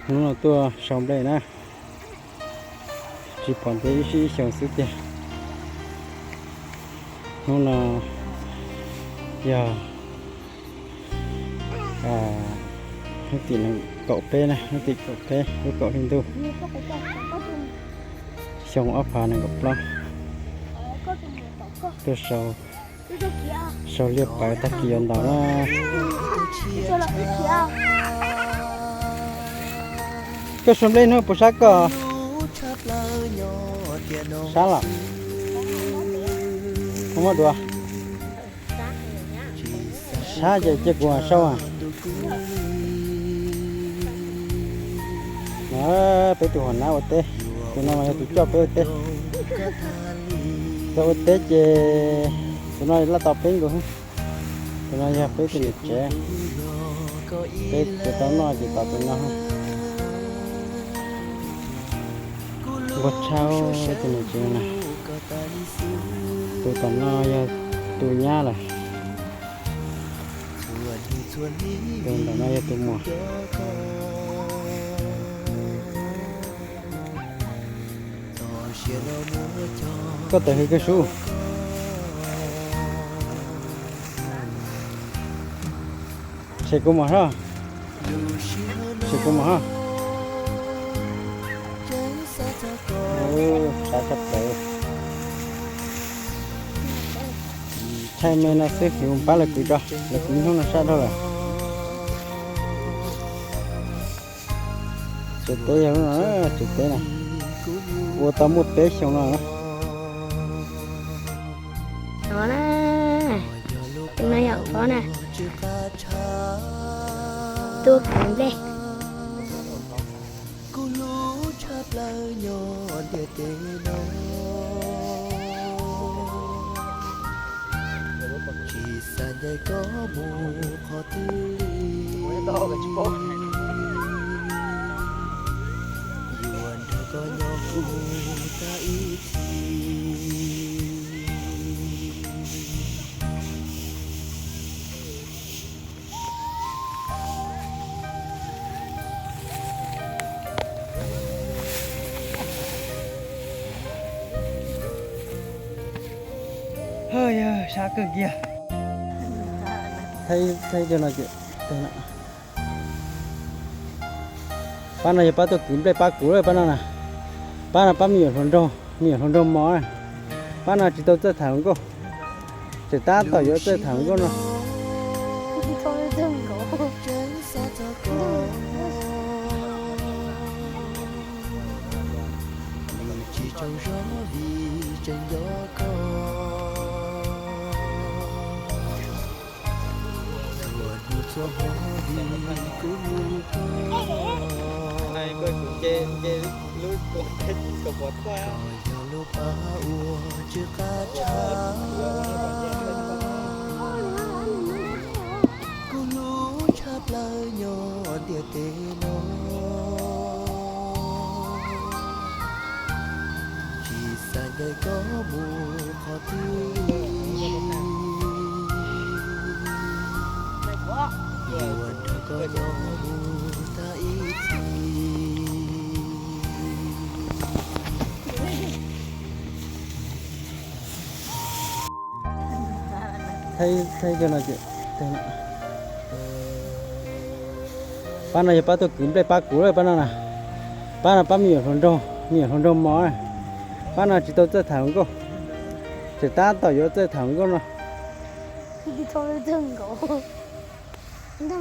Hnub no tuaj sau nplej na, tsis pom ntev ib sij ib xyoos xwb tiag. Hnub no yog hnub tim nees nkaum peb na, hnub tim kaum peb lub kaum hli ntuj, xyoo ob phav nees nkaum plaub. Tuaj sau, sau liaj pawv tag kis yuav ntaus na. Koj sau nplej hnub puas sab koj? Sab los? Muab dua. Sab ces cia kuv sau. Peb tus hom nab ua teb, tus no mas yog tus coj peb ua teb. Tau ua teb ces tus no laj tau peb nkaus. Tus no yog peb tus niam tsev, peb tsis tau noj ces tos tus no. Nquag tshaj tus niam tsev na. Tus tom no yog tus nyab lawm. Tus tom no yog tus muam. Koj tawm hws koj sub. Tshem kuv mom hab. Tshem kuv mom hab. Sab tshaj plaws. Thaij me no xwb, yuav pab lawv kwv tso, lawv kwv hnub no sab dhau lawm. Tsev teb yog lub no, tsev teb na, ua tau muaj peb xyoo no. Tus no yog Fob na, tuaj kwv nplej. Kuv hlub tshaj plaws nyob ntiaj teb no, tsis xav ncaim koj mus qhov twg li. Yuav nrog koj nyob mus tag ib txhis. Hawj, yog sab kawg kiag. Thaij, thaij cov no ces, pab no yog pab tuaj kwv nplej pab kuv lawm pab no na. Pab no pab me nyuam hluas nraug, me nyuam hluas nraug mos na. Pab no tsis tau txawj tham hluas nkauj, tseem tab tom yuav txawj tham hluas nkauj no. Tsis tsaug zog vim tseem nco koj, txhua hnub txhua hmo vim kuv hlub koj. Koj yog lub pab uas tsw qab tshaj, kuv hlub tshaj plaws nyob ntiaj teb no, tsis xav ncaim koj mus qhov twg li. Yuav nrog koj nyob mus tag ib txhis. Thaij, thaij cov no ces, pab no yog pab tuaj kwv nplej pab kuv lawm pab no na. Pab no pab me nyuam hluas nraug, me nyuam hluas nraug mos na. Pab no tsis tau txawj tham hluas nkauj, tseem tab tom yuav txawj tham hluas nkauj no.